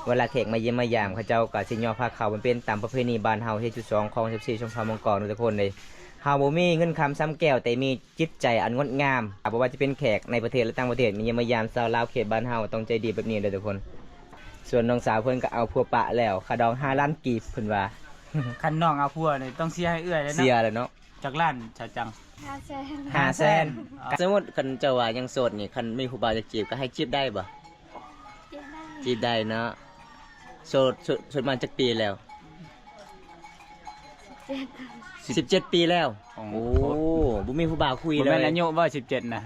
ເວລາແຂກມາຢ້ຽມມາຢາມ ເຂົາເຈົ້າກໍຊິຍໍພາເຂົ້າ ມັນເປັນຕາມປະເພນີບ້ານເຮົາ ເຮັດຢູ່ສອງຂອງສິບສີ່ຊົນເຜົ່າມັງກອນເນາະທຸກຄົນເອີຍ. ເຮົາບໍ່ມີເງິນຄຳຊຳແກ້ວ ແຕ່ມີຈິດໃຈອັນງົດງາມ. ບໍ່ວ່າຈະເປັນແຂກໃນປະເທດ ແລະ ຕ່າງປະເທດ ມາຢ້ຽມມາຢາມຊາວລາວເຂດບ້ານເຮົາ ຕ້ອງໃຈດີແບບນີ້ເດີທຸກຄົນ. ສ່ວນນ້ອງສາວເພິ່ນກໍເອົາຜົວປະແລ້ວ ຄ່າດອງຫ້າລ້ານກີບເພິ່ນວ່າ. ຄັນນ້ອງເອົາຜົວນີ້ຕ້ອງເສຍໃຫ້ເອື້ອຍແລ້ວເນາະ. ເສຍແລ້ວເນາະ. ຈັກລ້ານສາວຈັງ? ຫ້າແສນ. ຫ້າແສນ. ອ່າ ສົມມຸດຄັນເຈົ້າວ່າຍັງໂສດນີ້ ຄັນມີຜູ້ບ່າວຢາກຈີບ ກໍໃຫ້ຈີບໄດ້ບໍ່? ຈີບໄດ້. ຈີບໄດ້ເນາະ. ໂສດ ໂສດ ໂສດມາຈັກປີແລ້ວ? ສິບເຈັດ. ສິບເຈັດປີແລ້ວ. ໂອ້ ໂອ້ ບໍ່ມີຜູ້ບ່າວຄຸຍເລີຍ. ບໍ່ແມ່ນອາຍຸບໍ່ ສິບເຈັດນະ?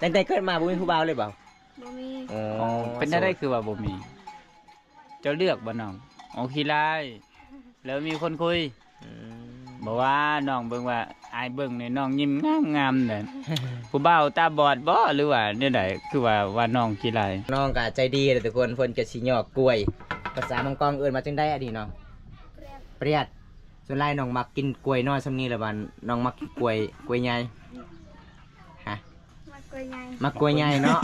ຕັ້ງແຕ່ເກີດມາບໍ່ມີຜູ້ບ່າວເລີຍບໍ່? ບໍ່ມີ. ອໍ ອໍ ເປັນແນວໃດຄືວ່າບໍ່ມີ? ເຈົ້າເລືອກບໍ່ນ້ອງ? ອໍ ຂີ້ລ້າຍ ແລ້ວມີຄົນຄຸຍ. ອືມ ບໍ່ວ່ານ້ອງເບິ່ງວ່າ ອ້າຍເບິ່ງນີ້ນ້ອງຍິ້ມງາມໆເດ້. ຜູ້ບ່າວຕາບອດບໍ່ ຫຼືວ່າແນວໃດ ຄືວ່າ ວ່ານ້ອງຂີ້ລ້າຍ? ນ້ອງກໍໃຈດີເດ້ທຸກຄົນ ເພິ່ນກໍຊິຍອກກ້ວຍ. ພາສາມັງກອງເອີ້ນວ່າຈັ່ງໃດອັນນີ້ນ້ອງ? ປຽດ. ປຽດ. ສ່ວນຫຼາຍນ້ອງມັກກິນກ້ວຍນ້ອຍສ່ຳນີ້ ຫຼືວ່ານ້ອງມັກກິນກ້ວຍ ກ້ວຍໃຫຍ່? ຮະ? ມັກກ້ວຍໃຫຍ່. ມັກກ້ວຍໃຫຍ່ເນາະ.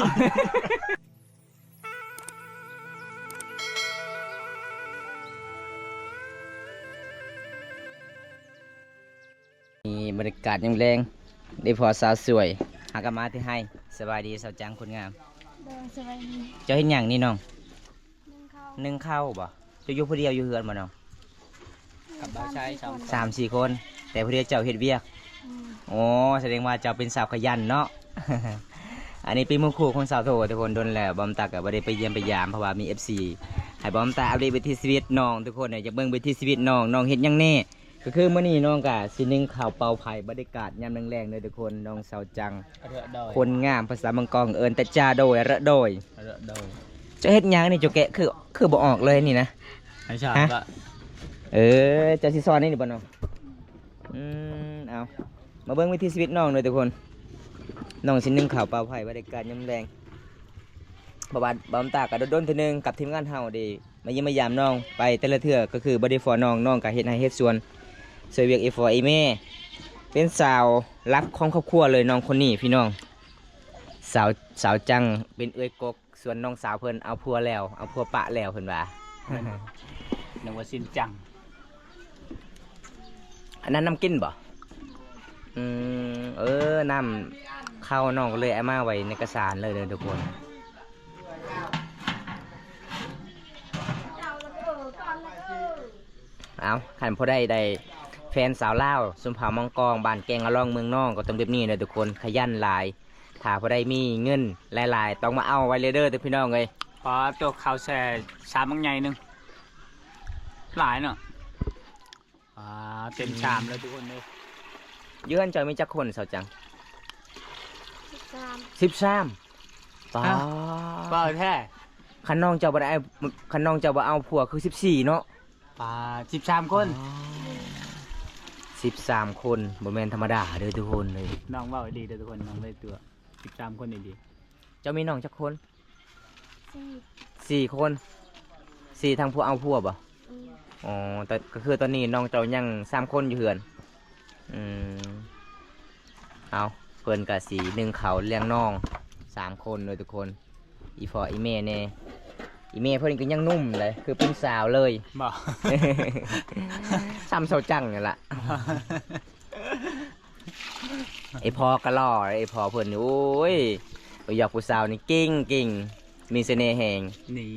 ນີ້ບັນຍາກາດຍາມແລງ ໄດ້ພໍ້ສາວສວຍ ຫາກັນມາແຕ່ໄຮ່. ສະບາຍດີສາວຈັງຄົນງາມ. ໂດຍ ສະບາຍດີ. ເຈົ້າເຮັດຫຍັງນີ້ນ້ອງ? ໜຶ້ງເຂົ້າ. ໜຶ້ງເຂົ້າບໍ? ເຈົ້າຢູ່ຜູ້ດຽວຢູ່ເຮືອນບໍນ້ອງ? ກັບບ່າວຊາຍສາມຄົນ. ສາມສີ່ຄົນ ແຕ່ຜູ້ດຽວເຈົ້າເຮັດວຽກ. ອືມ. ໂອ້ ສະແດງວ່າເຈົ້າເປັນສາວຂະຫຍັນເນາະ. ອັນນີ້ເປັນໝູ່ຄູ່ຂອງສາວໂທທຸກຄົນ. ດົນແລ້ວບ່າວຕາກໍບໍ່ໄດ້ໄປຢ້ຽມໄປຢາມ ເພາະວ່າມີເອັຟຊີໃຫ້ບ່າວຕາອັບເດດວິຖີຊີວິດນ້ອງ. ທຸກຄົນຢາກເບິ່ງວິຖີຊີວິດນ້ອງ ນ້ອງເຮັດຫຍັງແດ່? ກໍຄືມື້ນີ້ນ້ອງກໍຊິໜຶ້ງເຂົ້າເປົ່າໄຟ ບັນຍາກາດຍາມແລງໆເດີທຸກຄົນ. ນ້ອງສາວຈັງ ເອີ ໂດຍ ຄົນງາມ ພາສາມັງກອງເອີ້ນແຕ່ຈ້າ ໂດຍ ເອີ ໂດຍ ເອີ ໂດຍ. ເຈົ້າເຮັດຫຍັງນີ້? ເຈົ້າແກະຄື ຄືບໍ່ອອກເລີຍນີ້ນະ? ໃຫ້ສອນ. ຮະ? ເອີ ເຈົ້າຊິສອນນີ້ບໍ່ນ້ອງ? ອືມ ເອົາ ມາເບິ່ງວິຖີຊີວິດນ້ອງເດີທຸກຄົນ. ນ້ອງຊິໜຶ້ງເຂົ້າເປົ່າໄຟ ບັນຍາກາດຍາມແລງ ເພາະວ່າບ່າວຕາກໍດົນໆເທື່ອໜຶ່ງກັບທີມງານເຮົາເດ້ ມາຢ້ຽມມາຢາມນ້ອງໄປແຕ່ລະເທື່ອ ກໍຄືບໍ່ໄດ້ພໍ້ນ້ອງ ນ້ອງກໍເຮັດໄຮ່ເຮັດສວນ ຊ່ວຍວຽກອີ່ພໍ່ອີ່ແມ່ ເປັນສາວຫຼັກຂອງຄອບຄົວເລີຍນ້ອງຄົນນີ້ພີ່ນ້ອງ. ສາວ ສາວຈັງເປັນເອື້ອຍກົກ ສ່ວນນ້ອງສາວເພິ່ນເອົາຜົວແລ້ວ ເອົາຜົວປະແລ້ວເພິ່ນວ່າ. ແມ່ນ ນຶກວ່າຊິນຈັງ. ອັນນັ້ນນ້ຳກິນບໍ່? ອືມ ເອີ ນ້ຳເຂົ້ານ້ອງກໍເລີຍເອົາມາໄວ້ໃນກະສານເລີຍເດີທຸກຄົນ. ເອົາ ຄັນຜູ້ໃດໄດ້ແຟນສາວລາວ ຊົນເຜົ່າມັງກອງ ບ້ານແກ້ງອະລອງ ເມືອງນອງ ກໍຕ້ອງແບບນີ້ເດີທຸກຄົນ ຂະຫຍັນຫຼາຍ. ຖ້າຜູ້ໃດມີເງິນຫຼາຍໆ ຕ້ອງມາເອົາໄວ້ເລີຍເດີພີ່ນ້ອງເອີຍ. ປາໂຕ ເຂົ້າແຊ່ຊາມບັກໃຫຍ່ໜຶ່ງ ຫຼາຍເນາະ. ອ່າ ເຕັມຊາມເລີຍທຸກຄົນເດີ. ຢູ່ເຮືອນເຈົ້າມີຈັກຄົນສາວຈັງ? ສິບສາມ. ສິບສາມ. ປາ ເວົ້າແທ້. ຄັນນ້ອງເຈົ້າບໍ່ໄດ້ ຄັນນ້ອງເຈົ້າບໍ່ເອົາຜົວຄືສິບສີ່ເນາະ. ປາ ສິບສາມຄົນ. ສິບສາມຄົນ ບໍ່ແມ່ນທຳມະດາເດີທຸກຄົນເອີຍ. ນ້ອງເວົ້າອີ່ຫຼີເດີທຸກຄົນ ນ້ອງບໍ່ໄດ້ຕົວະ. ສິບສາມຄົນອີ່ຫຼີ. ເຈົ້າມີນ້ອງຈັກຄົນ? ສີ່ ສີ່ຄົນ. ສີ່ທັງຜູ້ເອົາຜົວບໍ່? ອືມ. ອໍ ແຕ່ກໍຄືຕອນນີ້ນ້ອງເຈົ້າຍັງສາມຄົນຢູ່ເຮືອນ. ອືມ ເອົາ ເພິ່ນກະຊິໜຶ້ງເຂົ້າລ້ຽງນ້ອງສາມຄົນເດີທຸກຄົນ ອີ່ພໍ່ອີ່ແມ່ແດ່. ອີ່ແມ່ເພິ່ນກໍຍັງໜຸ່ມເດ້ ຄືເປັນສາວເລີຍ. ບໍ່ ສ່ຳເຊົາຈັງນັ້ນລະ. ໄອ້ພໍ່ກໍຫຼໍ່ ໄອ້ພໍ່ເພິ່ນນີ້ ໂອ້ຍ ໄປຢອກຜູ້ສາວນີ້ເກັ່ງໆ ມີສະເໜ່ແຮງ. ນີ້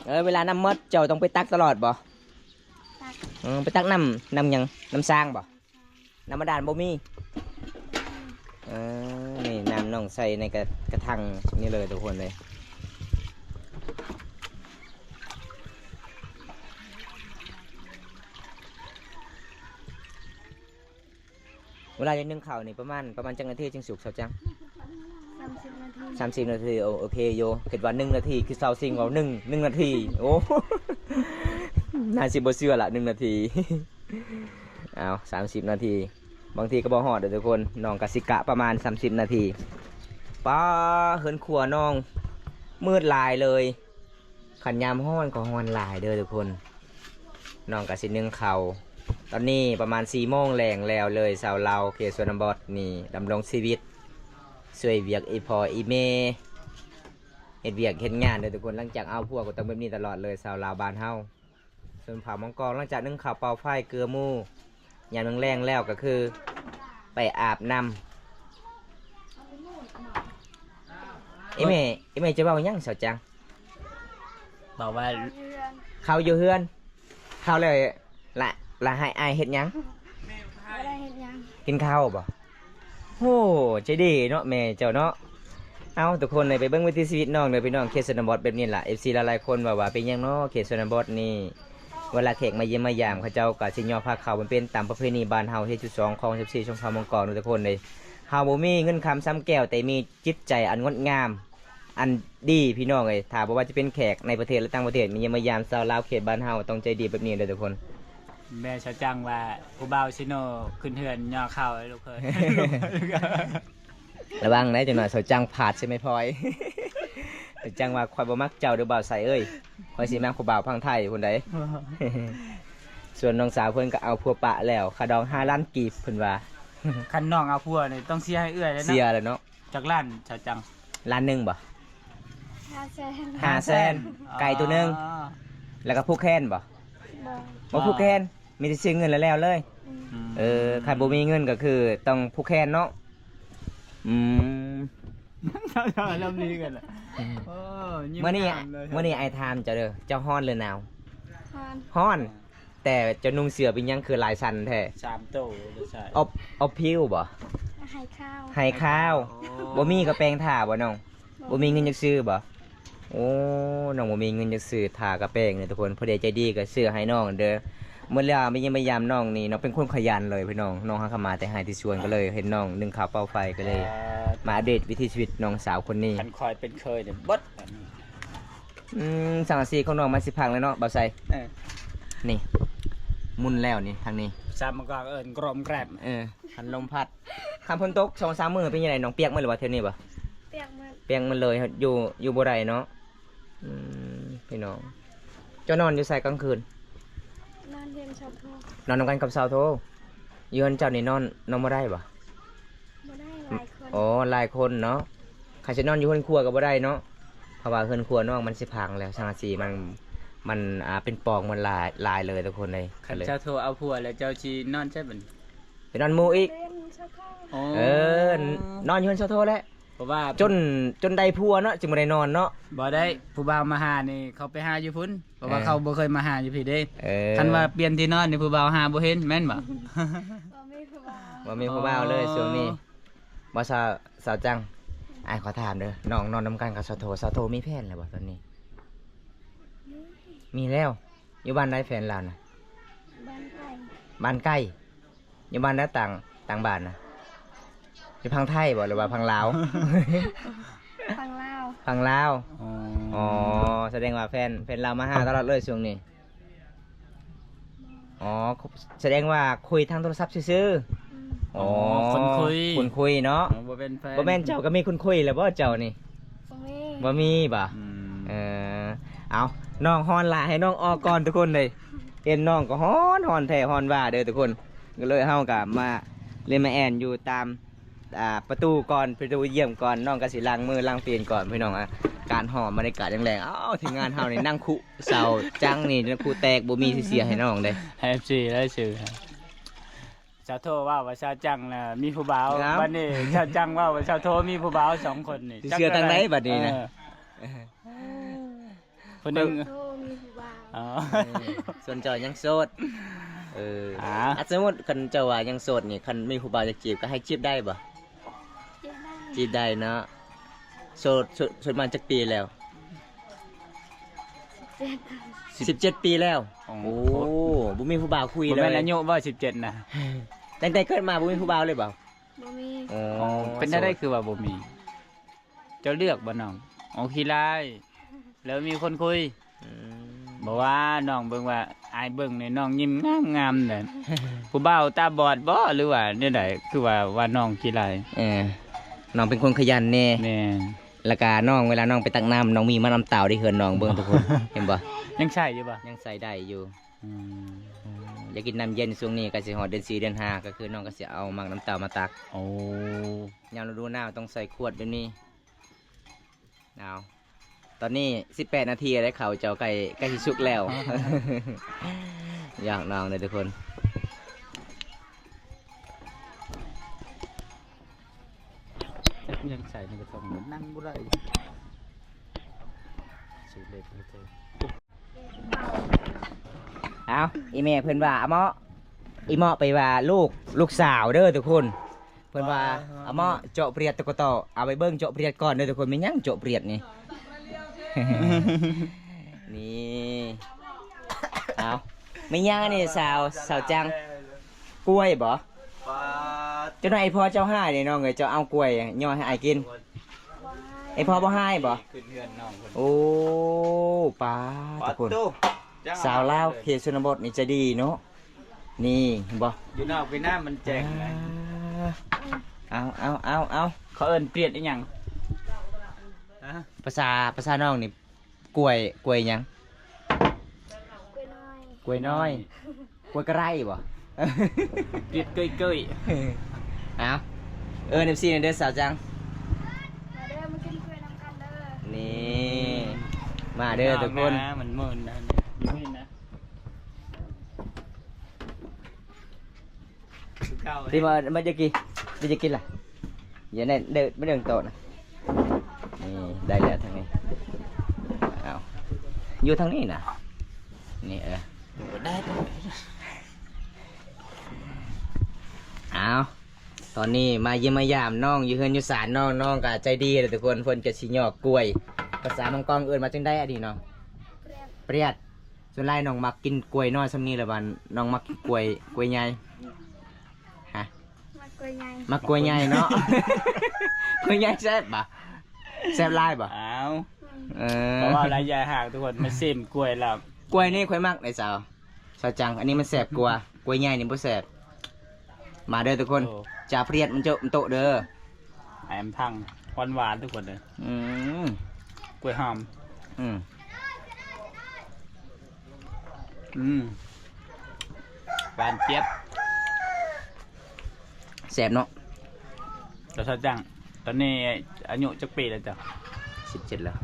ເອີ ເວລານ້ຳໝົດ ເຈົ້າຕ້ອງໄປຕັກຕະຫຼອດບໍ່? ຕັກ. ເອີ ໄປຕັກນ້ຳ ນ້ຳຫຍັງ? ນ້ຳສ້າງບໍ່? ນ້ຳບາດານບໍ່ມີ. ເອີ ນີ້ນ້ຳນ້ອງໃສ່ໃນກະ ກະຖັງນີ້ເລີຍທຸກຄົນເລີຍ. ເວລາຈະໜຶ້ງເຂົ້ານີ້ປະມານ ປະມານຈັກນາທີຈຶ່ງສຸກ ສາວຈັງ? ສາມສິບນາທີ. ສາມສິບນາທີ ໂອ ໂອເຄຢູ່. ຄິດວ່າໜຶ່ງນາທີ ຄືສາວຊິງເວົ້າ ໜຶ່ງ ໜຶ່ງນາທີ. ໂອ້ ໜ້າຊິບໍ່ເຊື່ອລະ ໜຶ່ງນາທີ. ເອົາ ສາມສິບນາທີ ບາງທີກໍບໍ່ຮອດເດີທຸກຄົນ. ນ້ອງກະຊິກະປະມານສາມສິບນາທີ. ປ້າ ເຮືອນຄົວນ້ອງມືດຫຼາຍເລີຍ. ຄັນຍາມຮ້ອນກໍຮ້ອນຫຼາຍເດີທຸກຄົນ. ນ້ອງກະຊິໜຶ້ງເຂົ້າ ຕອນນີ້ປະມານສີ່ໂມງແລງແລ້ວເລີຍ. ຊາວລາວເຂດຊົນນະບົດນີ້ດຳລົງຊີວິດ ຊ່ວຍວຽກອີ່ພໍ່ອີ່ແມ່ ເຮັດວຽກເຮັດງານເດີທຸກຄົນ. ຫຼັງຈາກເອົາຜົວກໍຕ້ອງແບບນີ້ຕະຫຼອດເລີຍ ຊາວລາວບ້ານເຮົາ. ຊົນເຜົ່າມັງກອນ ຫຼັງຈາກໜຶ້ງເຂົ້າເປົ່າໄຟເກືອໝູ່ ຍາມແລງໆແລ້ວກໍຄືໄປອາບນ້ຳ. ອີ່ແມ່ ອີ່ແມ່ຈະເວົ້າຫຍັງ ສາວຈັງ? ບອກວ່າ ເຂົ້າຢູ່ເຮືອນ ເຂົ້າແລ້ວລະ ລະໃຫ້ອ້າຍເຮັດຫຍັງ? ບໍ່ໄດ້ເຮັດຫຍັງ. ກິນເຂົ້າບໍ່? ໂອ້ ໃຈດີເນາະແມ່ເຈົ້າເນາະ. ເອົາ ທຸກຄົນເອີຍ ໄປເບິ່ງວິຖີຊີວິດນ້ອງເດີພີ່ນ້ອງ. ເຂດຊົນນະບົດແບບນີ້ລະ ເອັຟຊີຫຼາຍໆຄົນເວົ້າວ່າເປັນຫຍັງເນາະ ເຂດຊົນນະບົດນີ້ ເວລາແຂກມາຢ້ຽມມາຢາມ ເຂົາເຈົ້າກໍຊິຍໍພາເຂົ້າ. ມັນເປັນຕາມປະເພນີບ້ານເຮົາ ເຂດສິບສອງ ຄອງສິບສີ່ ຊົນເຜົ່າມັງກອນເນາະທຸກຄົນເອີຍ. ເຮົາບໍ່ມີເງິນຄຳຊຳແກ້ວ ແຕ່ມີຈິດໃຈອັນງົດງາມ ອັນດີພີ່ນ້ອງເອີຍ. ຖ້າບໍ່ວ່າຈະເປັນແຂກໃນປະເທດ ແລະ ຕ່າງປະເທດ ມາຢ້ຽມມາຢາມຊາວລາວເຂດບ້ານເຮົາ ຕ້ອງໃຈດີແບບນີ້ເດີທຸກຄົນ. ແມ່ຊາວຈັງວ່າ ຜູ້ບ່າວຊິໂນຂຶ້ນເຮືອນຍໍເຂົ້າໃຫ້ລູກເຂີນ. ລະວັງໄດ໋ ຈັກໜ້ອຍຊາວຈັງພາດໃສ່ແມ່ພອຍ. ຊາວຈັງວ່າ ຂ້ອຍບໍ່ມັກເຈົ້າເດີບ່າວໄຊເອີຍ ຂ້ອຍຊິມັກຜູ້ບ່າວຝັ່ງໄທພຸ້ນໃດ໋. ສ່ວນນ້ອງສາວເພິ່ນກໍເອົາຜົວປະແລ້ວ ຄ່າດອງຫ້າລ້ານກີບເພິ່ນວ່າ. ຄັນນ້ອງເອົາຜົວນີ້ຕ້ອງເສຍໃຫ້ເອື້ອຍແລ້ວເນາະ. ເສຍແລ້ວເນາະ. ຈັກລ້ານຊາວຈັງ? ລ້ານໜຶ່ງບໍ່? ຫ້າແສນ. ຫ້າແສນ. ໄກ່ໂຕໜຶ່ງ. ອໍ ແລ້ວກໍຜູກແຂນບໍ່? ບໍ່. ບໍ່ຜູກແຂນ ມີແຕ່ຊື້ເງິນແລ້ວແລ້ວເລີຍ. ອືມ. ເອີ ຄັນບໍ່ມີເງິນກໍຄືຕ້ອງຜູກແຂນເນາະ. ອືມ. ເຈົ້າ ເຈົ້າອາລມณ์ດີກັນລະ. ອືມ. ໂອ້ ຍິ້ມງາມເລີຍ. ມື້ນີ້ ມື້ນີ້ອ້າຍຖາມເຈົ້າເດີ ເຈົ້າຮ້ອນຫຼືໜາວ? ຮ້ອນ. ຮ້ອນ. ແຕ່ເຈົ້ານຸ່ງເສື້ອເປັນຫຍັງຄືລາຍສັ້ນແທ້? ສາມໂຕ. ອອບ ອອບຜິວບໍ່? ໄຮຄາວ. ໄຮຄາວ. ໂອ້ ບໍ່ມີກະແປງທາບໍ່ນ້ອງ? ບໍ່ມີເງິນຈັກຊື້ບໍ່? ໂອ້ ນ້ອງບໍ່ມີເງິນຈັກຊື້ທາກະແປງເດີທຸກຄົນ. ຜູ້ໃດໃຈດີກໍຊື້ໃຫ້ນ້ອງເດີ. ມື້ລາວມາຢ້ຽມມາຢາມນ້ອງນີ້ ນ້ອງເປັນຄົນຂະຫຍັນເລີຍພີ່ນ້ອງ. ນ້ອງຫາກໍມາແຕ່ໄຮ່ແຕ່ສວນ ກໍເລີຍເຫັນນ້ອງໜຶ້ງເຂົ້າເປົ່າໄຟ ກໍເລີຍມາອັບເດດວິຖີຊີວິດນ້ອງສາວຄົນນີ້. ຄັນຂ້ອຍເປັນເຂີຍນີ້ເບິດ. ອືມ ສັງກະສີຂອງນ້ອງມັນຊິພັງແລ້ວເນາະ ບ່າວໄຊ. ເອີ ນີ້ ໝຸນແລ້ວນີ້ ທາງນີ້ ສາມມັນກໍເອີ້ນກຣອມແກຣບ. ເອີ ຄັນລົມພັດ ຄັນຝົນຕົກສອງສາມມື້ເປັນຈັ່ງໃດນ້ອງ ປຽກໝົດຫຼືວ່າແຖວນີ້ບໍ່? ປຽກໝົດ. ປຽກໝົດເລີຍ ຢູ່ ຢູ່ບໍ່ໄດ້ເນາະ. ອືມ ພີ່ນ້ອງ ເຈົ້ານອນຢູ່ໃສກາງຄືນ? ນອນເຮືອນຊາວໂທ. ນອນນຳກັນກັບຊາວໂທ. ຢູ່ເຮືອນເຈົ້ານີ້ນອນ ນອນບໍ່ໄດ້ບໍ່? ບໍ່ໄດ້ ຫຼາຍຄົນ. ອໍ ຫຼາຍຄົນເນາະ. ຄັນຊິນອນຢູ່ເຮືອນຄົວກໍບໍ່ໄດ້ເນາະ ເພາະວ່າເຮືອນຄົວນ້ອງມັນຊິພັງແລ້ວ ສັງກະສີມັນ ມັນ ອ່າ ເປັນປ່ອງ ມັນຫຼາຍ ຫຼາຍເລີຍທຸກຄົນເອີຍ. ຄັນເຈົ້າໂທເອົາຜົວແລ້ວ ເຈົ້າຊິນອນໃສບັດນີ້? ໄປນອນໝູ່ອີກ. ເອີ ນອນຢູ່ເຮືອນຊາວໂທແຫຼະ ເພາະວ່າ ຈົນ ຈົນໄດ້ຜົວເນາະ ຈຶ່ງບໍ່ໄດ້ນອນເນາະ. ບໍ່ໄດ້ ຜູ້ບ່າວມາຫານີ້ ເຂົາໄປຫາຢູ່ພຸ້ນ ເພາະວ່າ ເອີ ເຂົາບໍ່ເຄີຍມາຫາຢູ່ພີ້ເດ້. ເອີ ຄັນວ່າປ່ຽນທີ່ນອນນີ້ ຜູ້ບ່າວຫາບໍ່ເຫັນແມ່ນບໍ່? ບໍ່ມີຜູ້ບ່າວ ບໍ່ມີຜູ້ບ່າວເລີຍ ອໍ ຊ່ວງນີ້. ບໍ່ ສາວ ສາວຈັງ ອ້າຍຂໍຖາມເດີ ນ້ອງນອນນຳກັນກັບສາວໂທ ສາວໂທມີແຟນແລ້ວບໍ່ຕອນນີ້? ມີ ມີແລ້ວ. ຢູ່ບ້ານໃດແຟນລາວນະ? ບ້ານໄກ. ບ້ານໄກ. ຢູ່ບ້ານໃດ ຕ່າງ ຕ່າງບ້ານນະ? ຢູ່ຝັ່ງໄທບໍ່ ຫຼືວ່າຝັ່ງລາວ? ຝັ່ງລາວ. ຝັ່ງລາວ. ອໍ ອໍ ສະແດງວ່າແຟນ ແຟນລາວມາຫາຕະຫຼອດເລີຍຊ່ວງນີ້. ອໍ ສະແດງວ່າຄຸຍທາງໂທລະສັບຊື່ໆ. ອືມ. ອໍ ອໍ ຄົນຄຸຍ ຄົນຄຸຍເນາະ. ອໍ ບໍ່ແມ່ນແຟນ ບໍ່ແມ່ນເຈົ້າກໍມີຄົນຄຸຍແລ້ວບໍ່ເຈົ້ານີ້? ບໍ່ມີ. ບໍ່ມີບໍ່? ອືມ. ເອີ ເອົາ ນ້ອງຮ້ອນຫຼາຍ ໃຫ້ນ້ອງອອກກ່ອນທຸກຄົນເລີຍ. ເຫັນນ້ອງກໍຮ້ອນ ຮ້ອນແທ້ຮ້ອນວ່າເດີທຸກຄົນ. ກໍເລີຍເຮົາກໍມາ ເລີຍມາແອ່ນຢູ່ຕາມ ອ່າ ປະຕູກ່ອນ ປະຕູຢ້ຽມກ່ອນ ນ້ອງກໍຊິລ້າງມືລ້າງຕີນກ່ອນພີ່ນ້ອງ. ອາ ການຫອມ ບັນຍາກາດຍາມແລງ ເອົ້າ ທີມງານເຮົານີ້ນັ່ງຄຸ ສາວຈັງນີ້ ຄຸແຕກ ບໍ່ມີຊິເສຍໃຫ້ນ້ອງເດ້ ໃຫ້ເອັຟຊີໄດ້ຊື່. ສາວໂທເວົ້າວ່າສາວຈັງນະມີຜູ້ບ່າວ ເອົ້າ ບັດນີ້ສາວຈັງເວົ້າວ່າສາວໂທມີຜູ້ບ່າວສອງຄົນນີ້ ຊິເຊື່ອທາງໃດບັດນີ້ນະ? ເອີ ຜູ້ໜຶ່ງ ໂທມີຜູ້ບ່າວ. ອໍ ເອີ ສ່ວນເຈົ້າຍັງໂສດ. ເອີ ອ່າ ອາ ສົມມຸດຄັນເຈົ້າວ່າຍັງໂສດນີ້ ຄັນມີຜູ້ບ່າວຢາກຈີບກໍໃຫ້ຈີບໄດ້ບໍ່? ຈີບໄດ້ ຈີບໄດ້ເນາະ. ໂສດ ໂສດ ໂສດມາຈັກປີແລ້ວ? ສິບເຈັດ ສິບເຈັດປີແລ້ວ. ອໍ ໂອ້ ບໍ່ມີຜູ້ບ່າວຄຸຍເລີຍ. ບໍ່ແມ່ນອາຍຸບໍ່ ສິບເຈັດນະ? ຕັ້ງແຕ່ເກີດມາບໍ່ມີຜູ້ບ່າວເລີຍບໍ່? ບໍ່ມີ. ອໍ ອໍ ເປັນແນວໃດຄືວ່າບໍ່ມີ? ເຈົ້າເລືອກບໍ່ນ້ອງ? ອໍ ຂີ້ລ້າຍ ແລ້ວມີຄົນຄຸຍ. ອືມ ບໍ່ວ່ານ້ອງເບິ່ງວ່າ ອ້າຍເບິ່ງນີ້ນ້ອງຍິ້ມງາມໆເດ້. ຜູ້ບ່າວຕາບອດບໍ່ ຫຼືວ່າແນວໃດ ຄືວ່າ ວ່ານ້ອງຂີ້ລ້າຍ? ເອີ ນ້ອງເປັນຄົນຂະຫຍັນແດ່. ແມ່ນ. ແລ້ວກະນ້ອງ ເວລານ້ອງໄປຕັກນ້ຳ ນ້ອງມີມານຳຕາວທີ່ເຮືອນນ້ອງເບິ່ງທຸກຄົນ ເຫັນບໍ່? ຍັງໃຊ້ຢູ່ບໍ່? ຍັງໃຊ້ໄດ້ຢູ່. ອືມ ຢາກກິນນ້ຳເຢັນ. ຊ່ວງນີ້ກໍຊິຮອດເດືອນສີ່ເດືອນຫ້າ ກໍຄືນ້ອງກໍຊິເອົາໝາກນ້ຳເຕົ້າມາຕັກ. ໂອ້ ຍາມລະດູໜາວຕ້ອງໃສ່ຂວດແບບນີ້. ເອົາ ຕອນນີ້ສິບແປດນາທີແລ້ວ ເຂົ້າເຈົ້າໃກ້ ໃກ້ຊິສຸກແລ້ວ. ຢອກນ້ອງເດີທຸກຄົນ. ຍັງໃສ່ໃນກະຖອງ ນັ່ງບໍ່ໄດ້. ເອົາ ອີແມ່ເພິ່ນວ່າອະເມາະ ອີເມາະໄປວ່າລູກ ລູກສາວເດີທຸກຄົນ. ເພິ່ນວ່າ ອາ ອາເມາະເຈາະປຽດຕະກະຕໍ. ເອົາໄປເບິ່ງເຈາະປຽດກ່ອນເດີທຸກຄົນ. ແມ່ນຫຍັງເຈາະປຽດນີ້? ນີ້ ເອົາ ແມ່ນຫຍັງອັນນີ້ສາວ ສາວຈັງ? ກ້ວຍບໍ? ປາດ ເຈົ້ານາຍ ພໍ່ເຈົ້າຮ້າຍນີ້ນ້ອງເອີຍ ເຈົ້າເອົາກ້ວຍຍໍໃຫ້ອ້າຍກິນ. ໄອ້ພໍ່ບໍ່ຮ້າຍບໍ? ຂຶ້ນເຮືອນນ້ອງເພິ່ນ. ໂອ້ ປາດ ປາດ ທຸກຄົນ ສາວລາວເຂດຊົນນະບົດນີ້ໃຈດີເນາະ. ນີ້ເຫັນບໍ່? ຢູ່ນອກເວຍດນາມມັນແຈ້ງນະ. ເອົາ ເອົາ ເອົາ ເອົາ ເຂົາເອີ້ນປຽດອີຫຍັງ? ພາສາ ພາສານ້ອງນີ້ ກ້ວຍ ກ້ວຍຫຍັງ? ກ້ວຍນ້ອຍ ກ້ວຍນ້ອຍ ກ້ວຍກະໄຣບໍ? ປຽດເກີຍໆ. ເອົາ ເອີ້ນເອັຟຊີແດ່ເດີສາວຈັງ. ມາເດີ ມາກິນກ້ວຍນຳກັນເດີ. ນີ້ ມາເດີທຸກຄົນ. ມັນເມີນນະ ມີນະ. ຄືເກົ່າ ທີ່ວ່າມັນຈະກິນ ມັນຈະກິນລະ ຢ່າແນ່ນເດີ ມາເດີໂຕະນະ. ນີ້ ໄດ້ແລ້ວທາງນີ້. ເອົາ ຢູ່ທາງນີ້ນະ ນີ້ ເອີ ບໍ່ໄດ້. ເອົາ ຕອນນີ້ມາຢ້ຽມມາຢາມນ້ອງຢູ່ເຮືອນຢູ່ຊານນ້ອງ. ນ້ອງກໍໃຈດີເດີທຸກຄົນ ເພິ່ນກໍຊິຫຍອກກ້ວຍ. ພາສາມັງກອງເອີ້ນວ່າຈັ່ງໃດອັນນີ້ນ້ອງ? ປຽດ ປຽດ. ສ່ວນຫຼາຍນ້ອງມັກກິນກ້ວຍນ້ອຍຊ່ຳນີ້ ຫຼືວ່ານ້ອງມັກກິນກ້ວຍ ກ້ວຍໃຫຍ່? ຮະ? ມັກກ້ວຍໃຫຍ່ ມັກກ້ວຍໃຫຍ່ເນາະ. ກ້ວຍໃຫຍ່ແຊບບໍ? ແຊບຫຼາຍບໍ? ອ້າວ ອືມ ເອີ ເພາະວ່າລະຍະຫ່າງທຸກຄົນ ມາຊິມກ້ວຍແລ້ວ. ກ້ວຍນີ້ຂ້ອຍມັກເດ້ສາວ ສາວຈັງ. ອັນນີ້ມັນແຊບກວ່າ ກ້ວຍໃຫຍ່ນີ້ບໍ່ແຊບ. ມາເດີທຸກຄົນ. ໂອ້ ຈາປຽດມັນໂຈະ ມັນໂຕະເດີ. ແອມທັງຫວານໆ ທຸກຄົນເດີ. ອືມ ກ້ວຍຫອມ. ອືມ ອືມ ຫວານຈຽບ ແຊບເນາະ. ແລ້ວຊາວຈັງ ຕອນນີ້ອາຍຸຈັກປີແລ້ວເຈົ້າ? ສິບເຈັດແລ້ວ.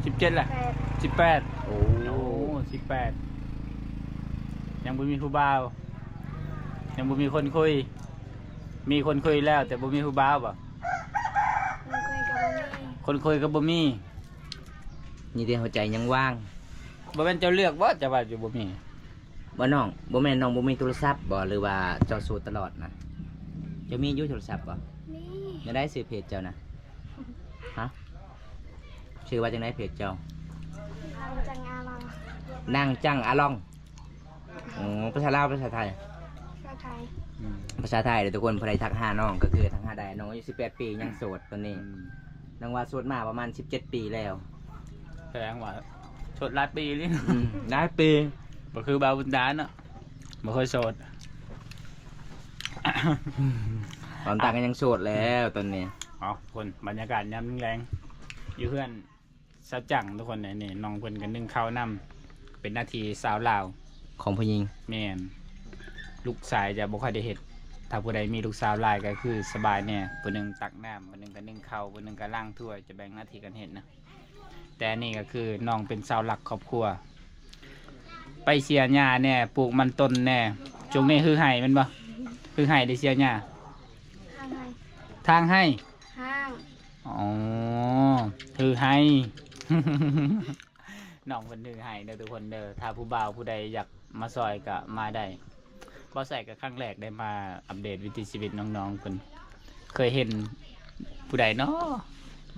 ສິບເຈັດແລ້ວ? ແປດ ສິບແປດ. ໂອ້ ໂອ້ ສິບແປດ ຍັງບໍ່ມີຜູ້ບ່າວ ຍັງບໍ່ມີຄົນຄຸຍ. ມີຄົນຄຸຍແລ້ວ ແຕ່ບໍ່ມີຜູ້ບ່າວບໍ? ຄົນຄຸຍກໍບໍ່ມີ ຄົນຄຸຍກໍບໍ່ມີ. ມີແຕ່ຫົວໃຈຍັງວ່າງ. ບໍ່ແມ່ນເຈົ້າເລືອກບໍ? ເຈົ້າວ່າຢູ່ບໍ່ມີ. ບໍ່ນ້ອງ ບໍ່ແມ່ນນ້ອງບໍ່ມີໂທລະສັບບໍ ຫຼືວ່າເຈົ້າໂສດຕະຫຼອດນະ? ເຈົ້າມີຢູ່ໂທລະສັບບໍ? ມີ. ແນວໃດຊື່ເພຈເຈົ້ານະ? ຮະ? ຊື່ວ່າຈັ່ງໃດເພຈເຈົ້າ? ນາງຈັງອາລອງ. ນາງຈັງອາລອງ. ໂອ້ ພາສາລາວ ພາສາໄທ? ພາສາໄທ. ອືມ ພາສາໄທເດີທຸກຄົນ. ຜູ້ໃດທັກຫານ້ອງກໍຄືທັກຫາໄດ້. ນ້ອງອາຍຸສິບແປດປີ ຍັງໂສດຕອນນີ້. ອືມ ນ້ອງວ່າໂສດມາປະມານສິບເຈັດປີແລ້ວ. ແສດງວ່າໂສດຫຼາຍປີອີ່ຫຼີ. ອືມ ຫຼາຍປີ ບໍ່ຄືບ່າວບຸນຕາເນາະ ບໍ່ເຄີຍໂສດ. ບ່າວບຸນຕາກໍຍັງໂສດແລ້ວຕອນນີ້. ເອົາ ຄົນ ບັນຍາກາດຍາມແລງໆ ຢູ່ເຮືອນ ຊາວຈັງທຸກຄົນ. ນີ້ນ້ອງເພິ່ນກໍໜຶ້ງເຂົ້ານຳ ເປັນໜ້າທີ່ສາວລາວຂອງຜູ້ຍິງ. ແມ່ນ ລູກຊາຍຈະບໍ່ຄ່ອຍໄດ້ເຮັດ. ຖ້າຜູ້ໃດມີລູກສາວຫຼາຍກໍຄືສະບາຍແດ່ ຜູ້ໜຶ່ງຕັກນ້ຳ ຜູ້ໜຶ່ງກໍໜຶ້ງເຂົ້າ ຜູ້ໜຶ່ງກໍລ້າງຖ້ວຍ ຈະແບ່ງໜ້າທີ່ກັນເຮັດນະ. ແຕ່ອັນນີ້ກໍຄືນ້ອງເປັນເສົາຫຼັກຄອບຄົວ ໄປເສຍຫຍ້າແດ່ ປູກມັນຕົ້ນແດ່. ຊ່ວງນີ້ຮືໄຮ່ແມ່ນບໍ່? ຮືໄຮ່ ໄດ້ເສຍຫຍ້າ? ທາງໄຮ່ ທາງໄຮ່ ທາງ ອໍ ຄືໄຮ່ ນ້ອງເພິ່ນຖືໄຮ່ເດີທຸກຄົນເດີ. ຖ້າຜູ້ບ່າວຜູ້ໃດຢາກມາຊ່ອຍກໍມາໄດ້. ບໍ່ໃສ່ກໍຄັ້ງແລກໄດ້ມາອັບເດດວິຖີຊີວິດນ້ອງໆເພິ່ນ. ເຄີຍເຫັນຜູ້ໃດເນາະ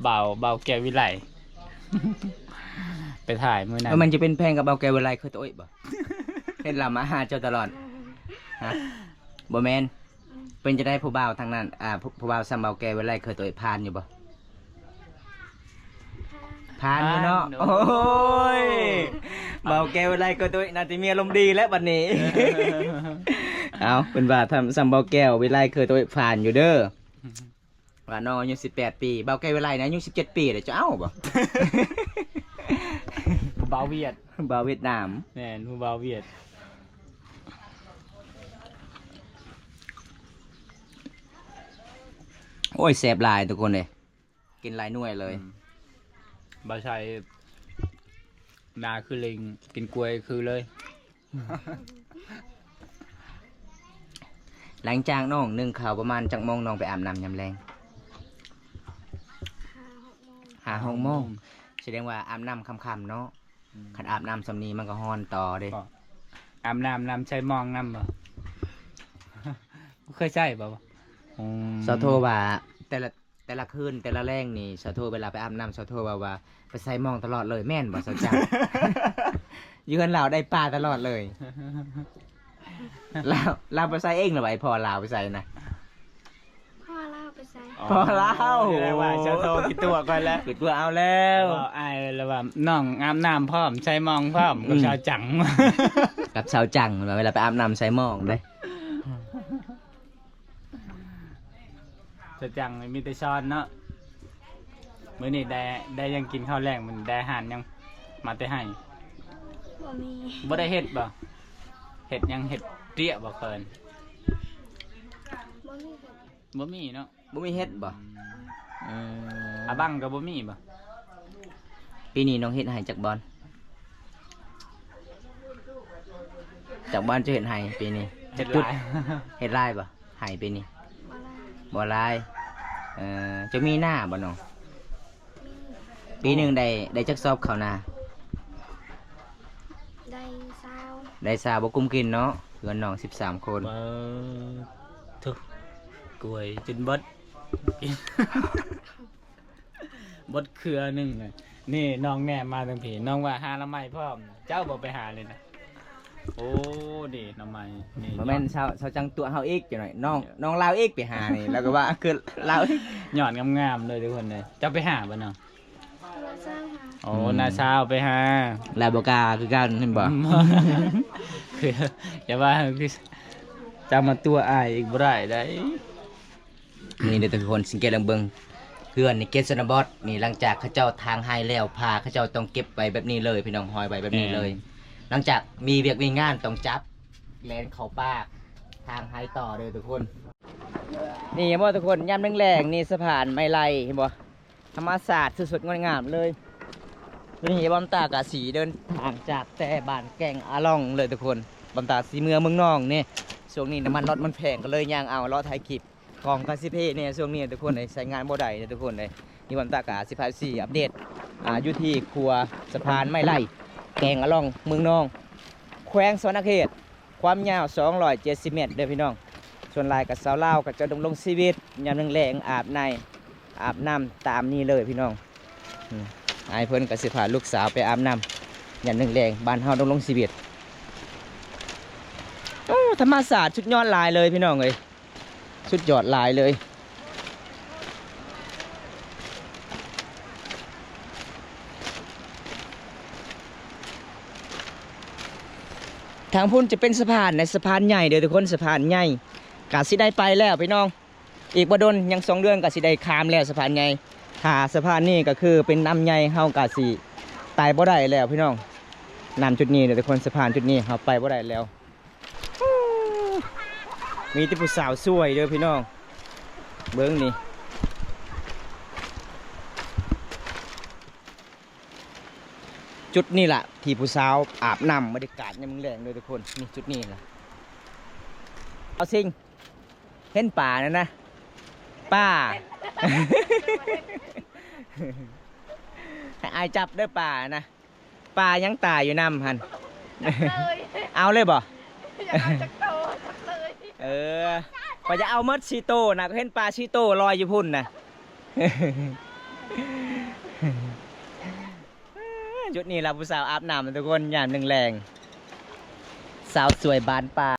ບ່າວ ບ່າວແກ້ວວິໄລ ໄປຖ່າຍມື້ນັ້ນ. ເອີ ມັນຈະເປັນແພງກັບບ່າວແກ້ວວິໄລເຄີຍໂຕະໂອຍບໍ່? ເຫັນລາວມາຫາເຈົ້າຕະຫຼອດ. ຮະ? ບໍ່ແມ່ນ. ເປັນຈັ່ງໃດຜູ້ບ່າວທາງນັ້ນ ອ່າ ຜູ້ ຜູ້ບ່າວຊ່ຳບ່າວແກ້ວວິໄລເຄີຍໂຕະໂອຍ ຜ່ານຢູ່ບໍ່? ຜ່ານ ຜ່ານຢູ່ເນາະ. ໂອ້ຍ ບ່າວແກ້ວວິໄລເຄີຍໂຕະໂອຍ ໜ້າຈະມີອາລົມດີແລ້ວບັດນີ້. ເອົາ ເພິ່ນວ່າທຳ ຊ່ຳບ່າວແກ້ວວິໄລເຄີຍໂຕະໂອຍ ຜ່ານຢູ່ເດີ. ວ່ານ້ອງອາຍຸສິບແປດປີ ບ່າວແກ້ວວິໄລນະອາຍຸສິບເຈັດປີເດ້ ຈະເອົາບໍ່? ຜູ້ບ່າວຫວຽດ ບ່າວຫວຽດນາມ. ແມ່ນ ຜູ້ບ່າວຫວຽດ. ໂອ້ຍ ແຊບຫຼາຍທຸກຄົນເອີຍ ກິນຫຼາຍໜ່ວຍເລີຍ. ອືມ ບໍ່ໃສ່ໜ້າຄືລິງ ກິນກ້ວຍຄືເລີຍ. ຫຼັງຈາກນ້ອງໜຶ້ງເຂົ້າປະມານຈັກໂມງ ນ້ອງໄປອາບນ້ຳຍາມແລງ? ຫ້າຫົກໂມງ ຫ້າຫົກໂມງ ອືມ ສະແດງວ່າອາບນ້ຳຄ່ຳໆເນາະ. ອືມ ຄັນອາບນ້ຳຊ່ຳນີ້ມັນກໍຮ້ອນຕໍ່ເດ້. ອາບນ້ຳ ນ້ຳໃຊ້ໝອງນຳບໍ່? ບໍ່ເຄີຍໃຊ້ບໍ່? ອືມ ສາໂທວ່າແຕ່ລະ ແຕ່ລະຄືນ ແຕ່ລະແລງນີ້ ສາໂທເວລາໄປອາບນ້ຳ ສາໂທເວົ້າວ່າ ໄປໃສ່ໝອງຕະຫຼອດເລີຍ ແມ່ນບໍ່ສາວຈັນ? ຢູ່ເຮືອນລາວໄດ້ປາຕະຫຼອດເລີຍ. ລາວ ລາວໄປໃສ່ເອງ ຫຼືວ່າໃຫ້ພໍ່ລາວໄປໃສ່ນະ? ພໍ່ລາວໄປໃສ່. ອໍ ພໍ່ລາວ ແສດງວ່າສາໂທຄິດຕົວະຂ້ອຍແລ້ວ ຄິດຕົວະເອົາແລ້ວ. ເວົ້າອ້າຍແລ້ວວ່າ ນ້ອງອາບນ້ຳພ້ອມ ໃສ່ໝອງພ້ອມ ກັບ ອືມ ສາວຈັນ ກັບສາວຈັນ ເວລາໄປອາບນ້ຳໃສ່ໝອງເດ້. ສາວຈັນມີແຕ່ຊ້ອນເນາະ. ມື້ນີ້ໄດ້ ໄດ້ຫຍັງກິນເຂົ້າແລງ? ມື້ນີ້ໄດ້ອາຫານຫຍັງມາແຕ່ໄຮ່? ບໍ່ມີ. ບໍ່ໄດ້ເຮັດບໍ່? ເຮັດຫຍັງ? ເຮັດເຕ້ຍບໍ່ເຄີຍ? ບໍ່ມີເຮັດ. ບໍ່ມີເນາະ. ບໍ່ມີເຮັດບໍ່? ອືມ ອືມ ອາບັງກໍບໍ່ມີບໍ່? ປີນີ້ນ້ອງເຮັດໄຮ່ຈັກບ່ອນ? ຈັກບ່ອນຈະເຮັດໄຮ່ປີນີ້? ເຮັດຫຼາຍ ເຮັດຫຼາຍບໍ່ໄຮ່ປີນີ້? ບໍ່ຫຼາຍ ບໍ່ຫຼາຍ. ເອີ ເຈົ້າມີນາບໍ່ນ້ອງ? ມີ. ປີໜຶ່ງໄດ້ ໄດ້ຈັກຊອບເຂົ້ານາ? ໄດ້ຊາວ ໄດ້ຊາວ ບໍ່ກຸ້ມກິນເນາະ ເຮືອນນ້ອງສິບສາມຄົນ. ເອີ ໂທ້ ກ້ວຍຈົນເບິດ ເບິດເຄືອໜຶ່ງ. ນີ້ນ້ອງແນມມາທາງພີ້ ນ້ອງວ່າຫາໜໍ່ໄມ້ພ້ອມ ເຈົ້າບໍ່ໄປຫາເລີຍນະ? ໂອ້ ນີ້ໜໍ່ໄມ້ນີ້. ບໍ່ແມ່ນ ເນາະ ຊາວ ຊາວຈັນຕົວະເຮົາອີກຈັກໜ້ອຍ ນ້ອງ ເອີ ນ້ອງລາວອີກໄປຫານີ້ ລາວກໍວ່າຄືລາວ ຍອດງາມໆເລີຍທຸກຄົນເລີຍ. ເຈົ້າໄປຫາບໍ່ນ້ອງ? ນ້າສາວຫາ. ໂອ້ ອືມ ນ້າສາວໄປຫາ ລາວບໍ່ກ້າຄືກັນ ເຫັນບໍ່? ອືມ ຢ່າວ່າຄື ຈະມາຕົວະອ້າຍອີກບໍ່ໄດ້ໃດ. ນີ້ເດີທຸກຄົນ ສັງເກດເບິ່ງ ເຮືອນໃນເຂດຊົນນະບົດນີ້ ຫຼັງຈາກເຂົາເຈົ້າຖາງໄຮ່ແລ້ວ ພາເຂົາເຈົ້າຕ້ອງເກັບໄວ້ແບບນີ້ເລີຍ ພີ່ນ້ອງ ຫ້ອຍໄວ້ແບບນີ້ເລີຍ. ແມ່ນ ຫຼັງຈາກມີວຽກມີງານຕ້ອງຈັບ ແລ່ນເຂົ້າປ່າຖາງໄຮ່ຕໍ່ເດີທຸກຄົນ. ນີ້ເຫັນບໍ່ທຸກຄົນ ຍາມແລງໆນີ້ ສະພານໄມ້ໄລ່ ເຫັນບໍ່? ທຳມະຊາດສຸດໆ ງົດງາມເລີຍ. ຕອນນີ້ບ່ອນຕາກະຊິເດີນທາງຈາກແຕ່ບ້ານແກ້ງອາລ່ອງເລີຍທຸກຄົນ ບ່ອນຕາຊິເມືອເມືອງນອງນີ້. ຊ່ວງນີ້ນ້ຳມັນລົດມັນແພງ ກໍເລີຍຍ່າງເອົາ ເລາະຖ່າຍຄລິບ ກ້ອງກະຊິເພແດ່ຊ່ວງນີ້ທຸກຄົນເອີຍ ໃຊ້ງານບໍ່ໄດ້ເດີທຸກຄົນເອີຍ. ນີ້ບ່ອນຕາກະຊິພາໄປຊີ້ອັບເດດ ອ່າ ຢູ່ທີ່ຂົວສະພານໄມ້ໄລ່ ແກ້ງອາລ່ອງ ເມືອງນອງ ແຂວງສະຫວັນນະເຂດ. ຄວາມຍາວສອງຮ້ອຍເຈັດສິບແມັດເດີພີ່ນ້ອງ. ສ່ວນຫຼາຍກໍຊາວລາວ ເຂົາເຈົ້າດຳລົງຊີວິດຍາມແລງໆ ອາບໃນ ອາບນ້ຳຕາມນີ້ເລີຍພີ່ນ້ອງ. ອືມ ອ້າຍເພິ່ນກໍຊິພາລູກສາວໄປອາບນ້ຳຍາມແລງໆ ບ້ານເຮົາດຳລົງຊີວິດ. ໂອ້ ທຳມະຊາດສຸດຍອດຫຼາຍເລີຍພີ່ນ້ອງເອີຍ. ສຸດຍອດຫຼາຍເລີຍ. ທາງພຸ້ນຈະເປັນສະພານ ສະພານໃຫຍ່ເດີທຸກຄົນ ສະພານໃຫຍ່. ກະຊິໄດ້ໄປແລ້ວພີ່ນ້ອງ ອີກບໍ່ດົນ ຍັງສອງເດືອນກະຊິໄດ້ຂ້າມແລ້ວສະພານໃຫຍ່. ຖ້າສະພານນີ້ກະຄືເປັນນ້ຳໃຫຍ່ ເຮົາກະຊິໄປບໍ່ໄດ້ແລ້ວພີ່ນ້ອງ. ນ້ຳຈຸດນີ້ເດີທຸກຄົນ ສະພານຈຸດນີ້ເຮົາໄປບໍ່ໄດ້ແລ້ວ. ມີແຕ່ຜູ້ສາວສວຍເດີພີ່ນ້ອງ ເບິ່ງນີ້. ຈຸດນີ້ລະທີ່ຜູ້ສາວອາບນ້ຳ ບັນຍາກາດຍາມແລງເດີທຸກຄົນ. ນີ້ຈຸດນີ້ລະ ເອົາຊິງ ເຫັນປານັ້ນນະ ປາ ໃຫ້ອ້າຍຈັບເດີປານະ. ປາຍັງຕາຍຢູ່ນ້ຳຫັ້ນ ເອົາເລີຍບໍ່? ເອີ ຂ້ອຍຈະເອົາໝົດສີ່ໂຕນະ ກໍເຫັນປາສີ່ໂຕລອຍຢູ່ພຸ້ນນະ. ຈຸດນີ້ລະຜູ້ສາວອາບນ້ຳທຸກຄົນ ຍາມແລງໆ ສາວສວຍບານປ່າ.